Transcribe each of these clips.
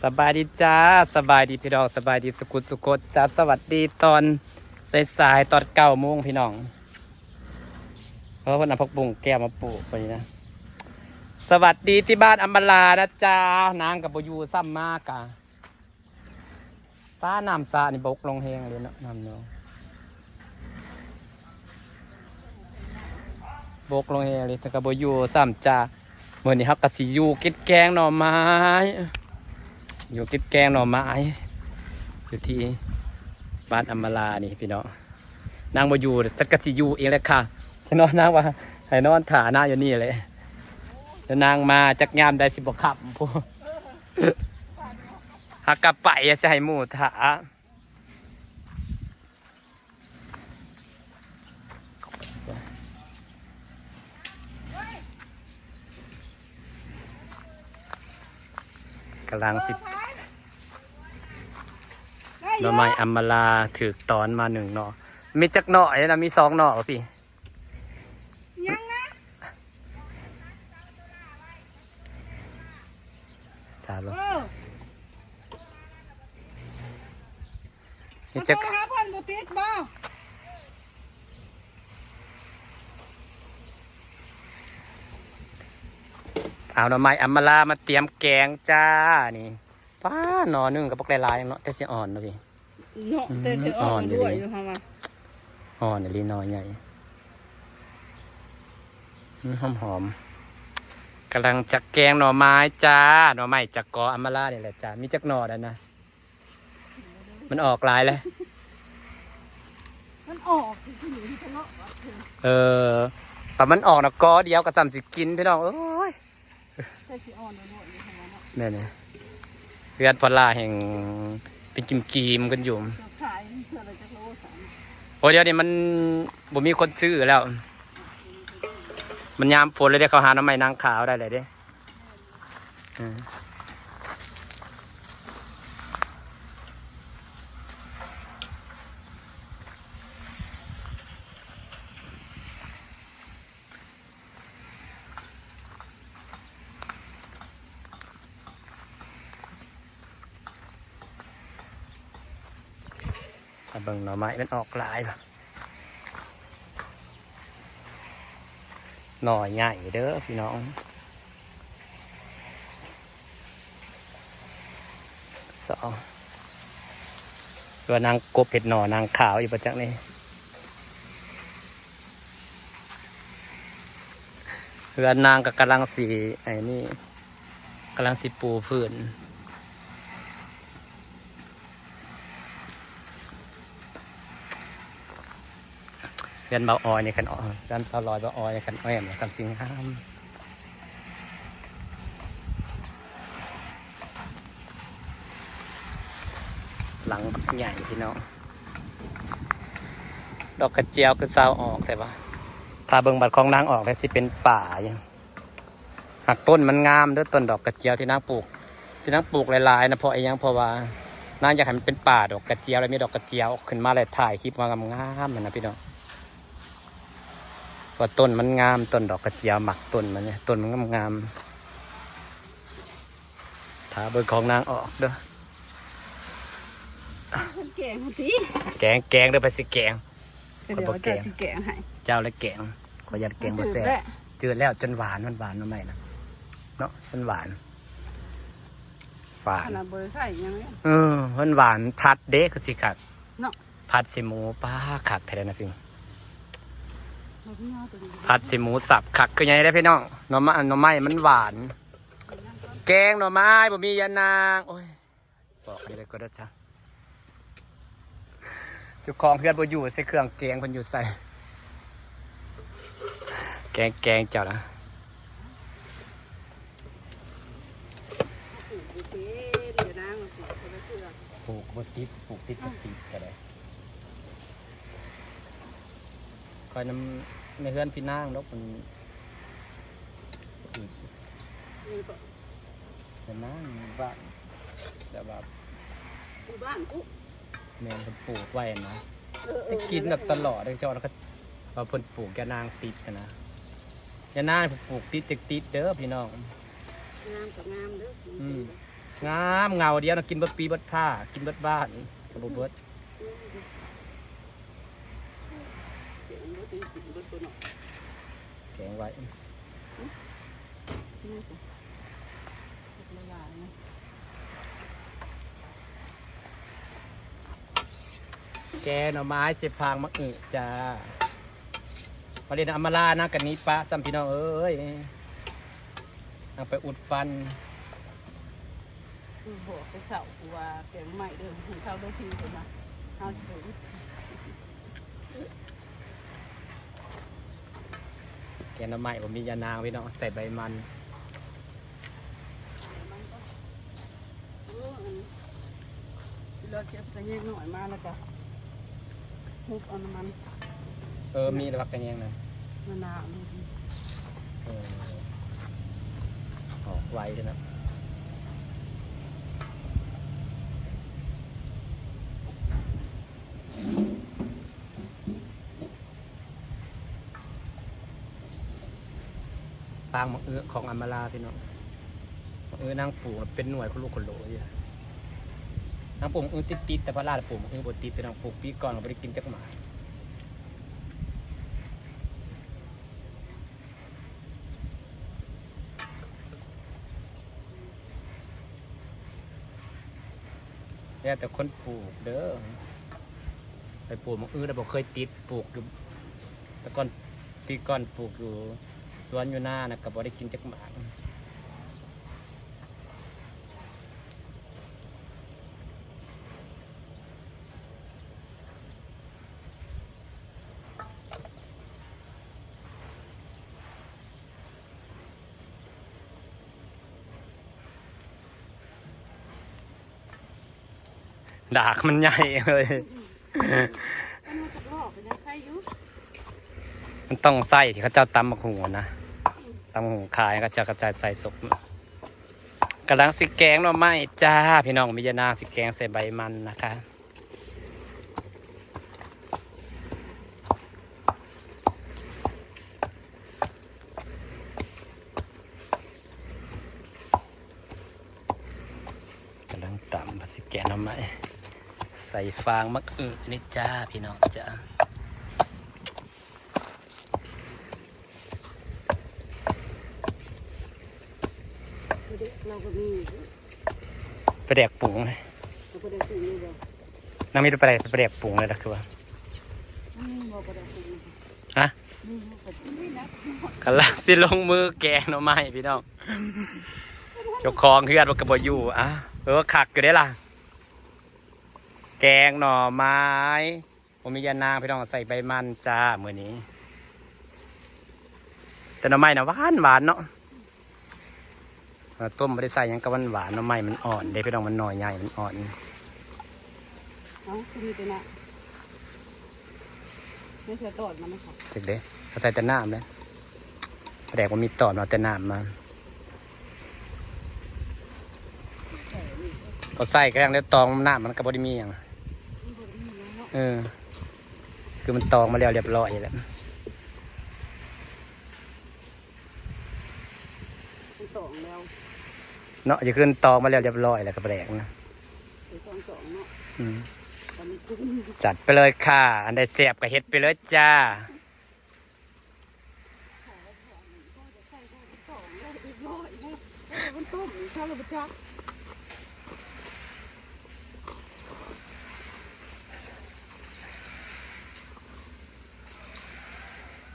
ສະບາຍດີຈ້າ ສະບາຍດີພີ່ນ້ອງ ສະບາຍດີສຸຂຸສຸຄົນຈ້າ. ສະຫວັດດີຕອນສາຍໆ ຕອນເກົ້າໂມງພີ່ນ້ອງ. ເອີ ເພິ່ນເອົາຜັກບຸ້ງແກ້ວມາປູກໄວ້ນີ້ນະ. ສະຫວັດດີທີ່ບ້ານອຳມາລານະຈ້າ. ນາງກໍບໍ່ຢູ່ຊ້ຳ ມາກະ ປ້າ ນ້ຳສະນີ້ບົກລົງແຮງເລີຍເນາະ ນ້ຳໜອງບົກລົງແຮງເລີຍ ແຕ່ກໍບໍ່ຢູ່ຊ້ຳຈ້າ. ມື້ນີ້ເຮົາກໍຊິຢູ່ກິນແກງໜໍ່ໄມ້ ຢູ່ກິນແກງໜໍ່ໄມ້ ຢູ່ທີ່ບ້ານອຳມາລານີ້ພີ່ນ້ອງ. ນາງບໍ່ຢູ່ ສັກກະຊິຢູ່ເອງແຫຼະຄ່ະ. ສະເນາະ ນາງວ່າໃຫ້ນອນຖ້ານາງຢູ່ນີ້ແຫຼະ ແລ້ວນາງມາຈັກຍາມໃດ ຊິບໍ່ຄ່ຳພຸ້ນ ຫາກະໄປ ຊິໃຫ້ໝູ່ຖ້າ. ກຳລັງຊິ ໜໍ່ໄມ້ອຳມາລາຖືກຕອນມາໜຶ່ງໜໍ່. ມີຈັກໜໍ່ນະ? ມີສອງໜໍ່ບໍພີ່? ຍັງນະ ສາມ ເອີ ເຮັດຈັກ ໂທຫາເພິ່ນບໍ່ຕິດບໍ່? ເອົາໜໍ່ໄມ້ອຳມາລາມາຕຽມແກງຈ້ານີ້. ປ້າ ໜໍ່ໜຶ່ງກໍບັກຫຼາຍໆເນາະ ແຕ່ຊິອ່ອນເນາະພີ່. ເນາະ ອືມ ແຕ່ຄືອ່ອນ ອ່ອນຢູ່ ດ້ວຍຢູ່ ເຮົາວ່າ ອ່ອນອີ່ຫຼີ ໜໍ່ໃຫຍ່. ອືມ ຫອມໆ. ກຳລັງຈະແກງໜໍ່ໄມ້ຈ້າ ໜໍ່ໄມ້ຈາກກໍອຳມາລານີ້ແຫຼະຈ້າ. ມີຈັກໜໍ່ແລ້ວນະ? ມັນອອກຫຼາຍແລ້ວ ມັນອອກ ເອີ ປານມັນອອກນະ ກໍດຽວກໍສ່ຳຊິກິນ ພີ່ນ້ອງເອີຍ. ແຕ່ຊິອ່ອນໂດດໆຢູ່ ເຮົາວ່າເນາະ. ແມ່ນແຫຼະ ເຮືອນພໍ່ຫຼ້າແຮ່ງເປັນກິມໆກັນຢູ່. ຂາຍເທື່ອລະຈັກໂລຊັ້ນ? ໂອ້ ດຽວນີ້ມັນບໍ່ມີຄົນຊື້ແລ້ວ ມັນຍາມຝົນແລ້ວເດ້. ເຂົາຫາໜໍ່ໄມ້ນາງຂາວໄດ້ແລ້ວເດ້. ເອີ ມາເບິ່ງໜໍ່ໄມ້ມັນອອກຫຼາຍ ໜໍ່ໃຫຍ່ເດີພີ່ນ້ອງ. ສອງ ວ່ານາງກົບເຫັດໜໍ່ນາງຂາວຢູ່ບໍ່ຈັກນີ້. ເຮືອນນາງກໍກຳລັງຊິ ໄອ້ນີ້ ກຳລັງຊິປູພື້ນ. ເຮືອນບ່າວອອຍນີ້ ຄັນ ເຮືອນສາວລອຍບ່າວອອຍນີ້ ຄັນແອ້ມສ່ຳຊິງາມ. ຫຼັງບັກໃຫຍ່ພີ່ນ້ອງ. ດອກກະຈຽວຄືເຊົາອອກແທ້ວະ. ຖ້າເບິ່ງບັດຂອງນາງອອກແລ້ວຊິເປັນປ່າຢູ່. ຫາກຕົ້ນມັນງາມເດີ ຕົ້ນດອກກະຈຽວທີ່ນາງປູກ ທີ່ນາງປູກຫຼາຍໆນະ. ເພາະອີ່ຫຍັງ? ເພາະວ່ານາງຢາກໃຫ້ມັນເປັນປ່າດອກກະຈຽວ ແລ້ວມີດອກກະຈຽວຂຶ້ນມາ ແລ້ວຖ່າຍຄລິບມາງາມໆຫັ້ນນະພີ່ນ້ອງ. ວ່າຕົ້ນມັນງາມ ຕົ້ນດອກກະຈຽວ ມັກຕົ້ນມັນນີ້ ຕົ້ນມັນງາມໆ. ຖ້າເບິ່ງຂອງນາງອອກເດີ. ເພິ່ນແກງຫັ້ນຕິ ແກງ ແກງເດີ ໃຜຊິແກງ? ຂ້ອຍບໍ່ແກງ ເຈົ້າຊິແກງໃຫ້ ເຈົ້າແຫຼະແກງ. ຂ້ອຍຢ້ານແກງບໍ່ແຊບ ຈືດແລ້ວ ຈົນຫວານ ມັນຫວານໜໍ່ໄມ້ນະເນາະ ມັນຫວານ ຫວານ. ຂະໜາດບໍ່ໄດ້ໃສ່ຫຍັງເລີຍ ເອີ ມັນຫວານ. ຜັດເດ້ ຄືຊິຄັກເນາະ ຜັດໃສ່ໝູ ປ້າ ຄັກແທ້ນະພີ່. ຜັດໃສ່ໝູສັບ ຄັກຄືຫຍັງເດ້ພີ່ນ້ອງ. ໜໍ່ໄມ້ ໜໍ່ໄມ້ມັນຫວານ. ແກງໜໍ່ໄມ້ ບໍ່ມີຍານາງ ໂອ້ຍ. ບອກໃຫ້ໄດ້ກໍໄດ້ຈ້າ ເຈົ້າຂອງເຮືອນບໍ່ຢູ່ ໃສ່ເຄື່ອງແກງເພິ່ນຢູ່ໃສ? ແກງ ແກງເຈົ້ານະ ປູກບໍ່ຕິດ ປູກຕິດກໍຕິດກໍໄດ້. ຂ້ອຍນຳໃນເຮືອນພີ່ນາງດອກ ມັນອືດ ແຕ່ນາງບ້ານ ແບບວ່າຢູ່ບ້ານພຸ້ນ ແມ່ນເພິ່ນປູກໄວ້ນະ. ເອີ ເອີ ໄດ້ກິນແບບຕະຫຼອດເດ້ ເຈົ້າວ່າເພິ່ນປູກຍານາງຕິດຫັ້ນນະ. ຍານາງເພິ່ນປູກຕິດຈັກຕິດເດີພີ່ນ້ອງ. ງາມກໍງາມເດີ ອືມ. ງາມ ເຫງົ້າດຽວນະ ກິນເບິດປີເບິດຜາ ກິນເບິດບ້ານກໍບໍ່ເບິດ. ແກງໄວ້ ແກງໜໍ່ໄມ້ໃສ່ຟາງໝາກອຶຈ້າ. ມາຫຼິ້ນອຳມາລານາງກັນນີ້ປະຊ້ຳ ພີ່ນ້ອງເອີຍ ນາງໄປອຸດຟັນ. ຄືບອກແຕ່ເຊົ້າ ກູວ່າແກງໄມ້ເດີ ຫຸງເຂົ້າເດີພີ່ ເພິ່ນວ່າເຮົາຊິໄປອຸດ. ແກງໜໍ່ໄມ້ບໍ່ມີຍານາງ ພີ່ນ້ອງ ໃສ່ໃບມັນ. ເອີ ອັນ ລອກເກັບກະແຍງນ້ອຍມາ ແລ້ວກະຮຸບເອົານ້ຳມັນ. ເອີ ມີແລ້ວ ຜັກກະແຍງນະ ໜາໆ ເອີ ອອກໄວເດ້ນະ. ປາງໝາກອຶຂອງອຳມາລາ ພີ່ນ້ອງ. ໝາກອຶນາງປູກເປັນໜ່ວຍໂຄໂລໂຄໂລຢູ່. ນາງປູກໝາກອຶຕິດໆ ແຕ່ພາລາປູກໝາກອຶບໍ່ຕິດ ພີ່ນ້ອງ. ປູກປີກ່ອນກໍບໍ່ໄດ້ກິນຈັກໝາກ. ແລ້ວແຕ່ຄົນປູກເດີ. ໄປປູກໝາກອຶແລ້ວບໍ່ເຄີຍຕິດ ປູກຢູ່ ແຕ່ກ່ອນ ປີກ່ອນປູກຢູ່ສວນຢູ່ນານະ ກໍບໍ່ໄດ້ກິນຈັກໝາກ. ດາກມັນໃຫຍ່ເລີຍ. ມັນມາຈາກລອກ ມັນຍັງໄຄຢູ່. ມັນຕ້ອງໃຊ້ທີ່ເຂົາເຈົ້າຕຳບັກຫຸ່ງນະ ຕຳບັກຫຸ່ງຂາຍ ເຂົາເຈົ້າກະຈາຍໃສ່ສົບ. ກຳລັງຊິແກງໜໍ່ໄມ້ຈ້າ ພີ່ນ້ອງ. ມີຍານາງຊິແກງໃສ່ໃບມັນນະຄະ. ກຳລັງຕຳ ຊິແກງໜໍ່ໄມ້ ໃສ່ຟາງໝາກອຶນີ້ຈ້າ ພີ່ນ້ອງຈ້າ. ປາແດກ ເຮົາກໍມີ ປາແດກປຸງ ເຮົາປາແດກປຸງນີ້ບໍ່? ນາງມີແຕ່ປາແດກ ປາແດກປຸງເລີຍລະ ຄືວ່າ ມັນມີບໍ່ປາແດກປຸງ? ຮະ? ມີຢູ່ ກໍມີນະ. ກຳລັງຊິລົງມືແກງໜໍ່ໄມ້ ພີ່ນ້ອງ. ເຈົ້າຂອງເຮືອນມັນກໍບໍ່ຢູ່. ອາ ເອີ ຄັກຢູ່ເດ້ລະ ແກງໜໍ່ໄມ້. ບໍ່ມີຍານາງ ພີ່ນ້ອງ ໃສ່ໃບມັນຈ້າມື້ນີ້. ແຕ່ໜໍ່ໄມ້ນະຫວານໆ ເນາະ. ເອົາຕົ້ມບໍ່ໄດ້ໃສ່ຫຍັງ ກໍຫວານໆ. ໜໍ່ໄມ້ມັນອ່ອນເດ້ ພີ່ນ້ອງ ມັນໜໍ່ໃຫຍ່ ມັນອ່ອນ. ເອົ້າ ຄືມີແຕ່ນ້ຳ ໃນເສືອຕອນມັນນະຄະ. ຈັກເດ້ ກໍໃສ່ແຕ່ນ້ຳເດ້. ປາແດກບໍ່ມີຕອນ ເອົາແຕ່ນ້ຳມາ. ກໍໃສ່ກະຢ່າງແລ້ວ ຕອງນ້ຳມັນກໍບໍ່ໄດ້ມີຫຍັງ. ເອີ ຄືມັນຕອງມາແລ້ວລຽບຮ້ອຍແລ້ວ ມັນຕອງແລ້ວເນາະ. ຢ່າຄືມັນຕອງມາແລ້ວລຽບຮ້ອຍແລ້ວກໍປາແດກນະ. ເອີ ຕອງໆ ເນາະ. ອືມ ຈັດໄປເລີຍຄ່ະ ອັນໃດແຊບກໍເຮັດໄປເລີຍຈ້າ.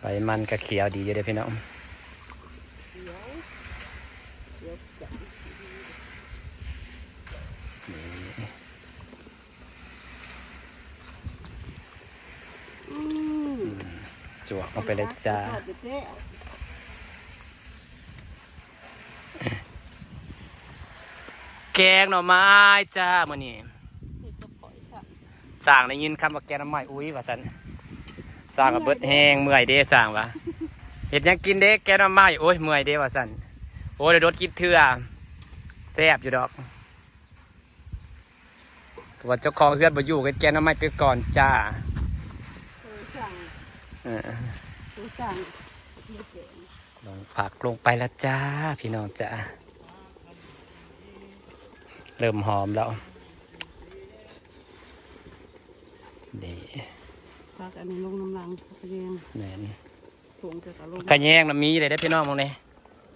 ໃບມັນກໍຂຽວດີຢູ່ເດ້ພີ່ນ້ອງ. ອືມ ອືມ ຈວກເຂົ້າໄປເລີຍຈ້າ. ແກງໜໍ່ໄມ້ຈ້າມື້ນີ້. ຊ່າງໄດ້ຍິນຄຳວ່າແກງໜໍ່ໄມ້ ອຸ້ຍ ວ່າຊັ້ນ. ຊ່າງກໍເບິດແຮງ ເມື່ອຍເດ້ ຊ່າງວ່າ. ເຮັດຫຍັງກິນເດ້ ແກງໜໍ່ໄມ້? ໂອ້ຍ ເມື່ອຍເດ້ ວ່າຊັ້ນ. ໂອ້ຍ ໂດດກິນເທື່ອ ແຊບຢູ່ດອກ. ເພາະວ່າເຈົ້າຂອງເຮືອນບໍ່ຢູ່ ເຮັດແກງໜໍ່ໄມ້ໄປກ່ອນຈ້າ. ເອີ ສັ່ງ ເອີ ສັ່ງ ລົງຜັກລົງໄປແລ້ວຈ້າ ພີ່ນ້ອງຈ້າ. ເລີ່ມຫອມແລ້ວ ນີ້ ຜັກອັນນີ້ລົງນຳຫຼັງ ຜັກຂະແຍງ ແມ່ນ ຜົງຈະກະລົງ ຂະແຍງນະມີເດ້ພີ່ນ້ອງ ເບິ່ງເດ້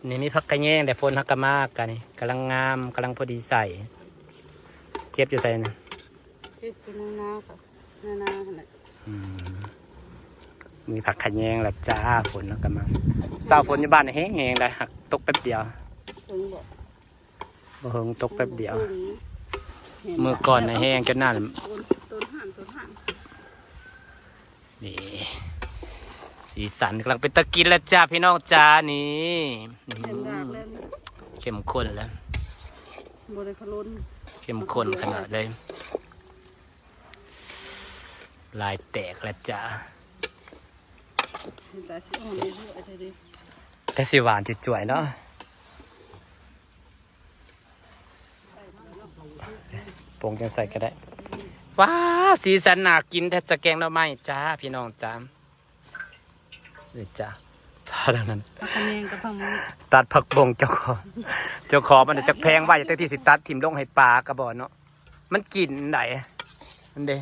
ນີ້ມີຜັກຂະແຍງ ແຕ່ຝົນເຮົາກະມາກະນີ້ ກຳລັງງາມ ກຳລັງພໍດີໃສ່ ເກັບຢູ່ໃສນະ? ເກັບຢູ່ໃນນາ ໃນນາຫັ້ນແຫຼະ ອືມ ມີຜັກຂະແຍງແລ້ວຈ້າ ຝົນເຮົາກະມາ ເຊົ້າຝົນຢູ່ບ້ານແຮງໆ ໄດ໋ ຫາກຕົກແປັບດຽວ ເຖິງບໍ່? ບໍ່ເຫິງ ຕົກແປັບດຽວ ເພິ່ງ ມື້ກ່ອນນະແຮງຈົນນັ້ນ ຕົ້ນ ຕົ້ນຫ່ານ ຕົ້ນຫ່ານ ນີ້ ສີສັນກຳລັງເປັນຕາກິນແລ້ວຈ້າ ພີ່ນ້ອງຈ້າ ນີ້ ເຂັ້ມ ອືມ ເຂົ້ມຂຸ້ນແລ້ວ ບໍ່ໄດ້ຂະຫຼົ່ນ ເຂັ້ມຂຸ້ນຂະໜາດເລີຍ ລາຍແຕກແລ້ວຈ້າ ເປັນຕາຊິອ່ອນເດ້ ແຕ່ຊິຫວານຈວຍໆເນາະ. ປົງຈັ່ງໃສ່ກະໄດ້ ວ້າ ສີສັນໜ້າກິນແທ້ ຈະແກງໜໍ່ໄມ້ຈ້າ ພີ່ນ້ອງຈ້າ ນີ້ຈ້າ ທາງນັ້ນ ຜັກຂະແຍງກັບຜັກ ຕັດຜັກບົ້ງເຈົ້າຂອງ ເຈົ້າຂອງມັນຈັກແພງໄວ້ ຈັກທີ່ຊິຕັດຖິ້ມລົງໃຫ້ປາກະບໍ່ເນາະ ມັນກິນໄດ໋ ນັ້ນເດ້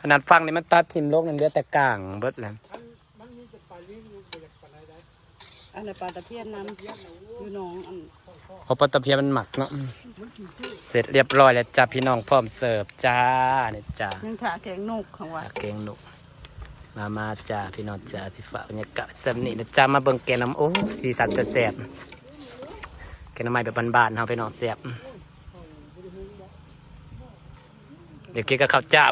ຂະໜາດຝັ່ງນີ້ມັນຕັດຖິ້ມລົງ ນັ້ນເຫຼືອແຕ່ກ້າງເບິດແລ້ວ ມັນມີແຕ່ປາລິງ ບໍ່ຢາກປານໃດໄດ໋ ອັນນັ້ນປາຕະພຽນນຳ ຢູ່ໜອງອັນ ເພາະປາຕະພຽນມັນໝັກເນາະ ເສັດລຽບຮ້ອຍແລ້ວຈ້າ ພີ່ນ້ອງ ພ້ອມເສີບຈ້າ ນີ້ຈ້າ ຍັງຖ້າແກງນົກ ເຂົາວ່າ ຖ້າແກງນົກ ມາ ມາຈ້າ ພີ່ນ້ອງຈ້າ ຊິຝາກບັນຍາກາດສ່ຳນີ້ນະຈ້າ ມາເບິ່ງແກງໜໍ່ ໂອ້ ສີສັນແຊບ ແກງໜໍ່ໄມ້ແບບບ້ານໆເຮົາ ພີ່ນ້ອງ ແຊບ ດຽວກິນກັບເຂົ້າຈ້າວ